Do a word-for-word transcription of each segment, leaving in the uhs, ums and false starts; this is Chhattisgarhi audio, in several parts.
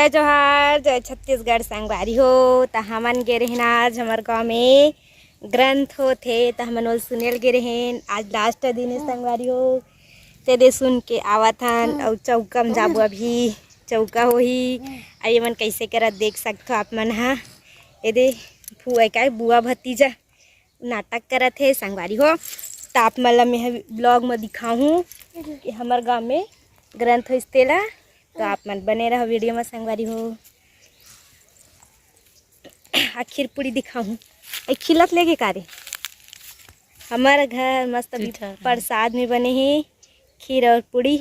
जय जोहार, जय छत्तीसगढ़ संगवारी हो। त हमन गे रहेन आज हमर गांव में ग्रंथ होथे, त हमन ओला सुने ल गे रहेन। आज लास्ट दिन हे संगवारी हो, ते दे सुन के आवत हन। अउ चौका म जाबो, अभी चौका होही। अउ एमन कइसे करत देख सकथो आप मन ह। ए दे फुआ काय बुआ भतीजा नाटक करत हे संगवारी हो। त आप मन ल मैं ह vlog म दिखाहूँ कि हमर गांव में ग्रंथ होइस तेला। त आप मन बने रहो video म संगवारी हो। आ खीर पूड़ी दिखाहूँ। ए खिलत लेगे का रे? हमर घर मस्त अभी प्रसाद में बने हे खीर अउ पूड़ी।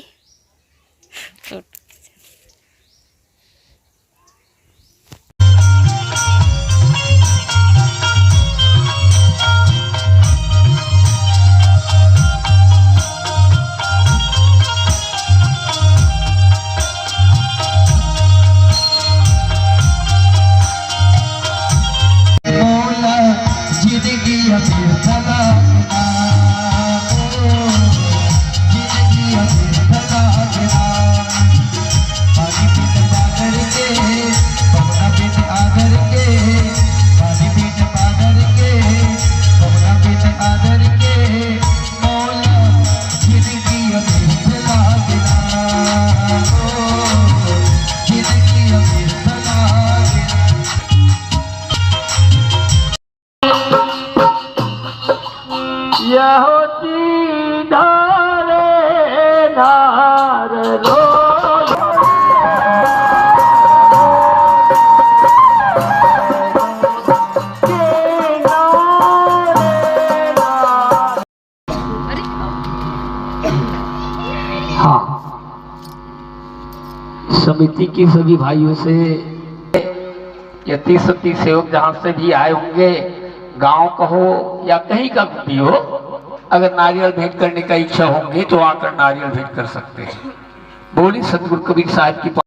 हाँ, समिति के सभी भाइयों से, यति सती सेवक जहाँ से भी आए होंगे, गांव का हो या कहीं का भी हो, अगर नारियल भेंट करने का इच्छा होंगे तो आकर नारियल भेंट कर सकते हैं। बोली सतगुरु कबीर साहब की।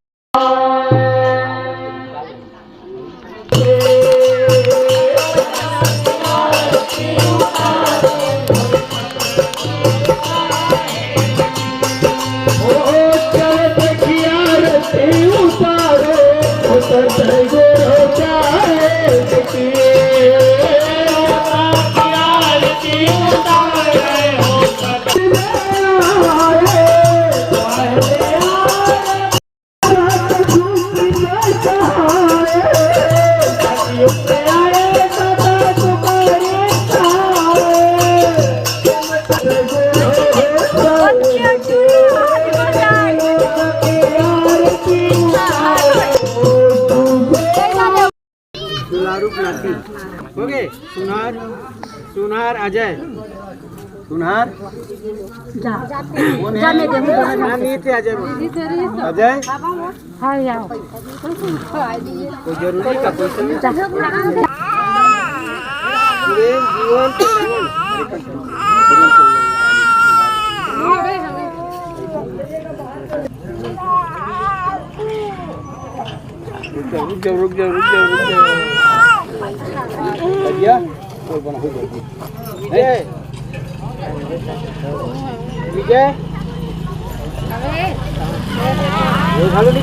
दुलारू नाती। हो गए? सुनार, सुनार अजय। सुनार? कौन है? हाँ, नहीं थे अजय। अजय? हाँ, यहाँ। कोई जरूरी का क्वेश्चन? प्रेम जीवन। रुक जाओ, रुक जाओ, रुक जाओ, रुक जाओ, रुक जाओ। भैया, कोई बना हो जाएगी। विजय। विजय। ये उठा लो, नहीं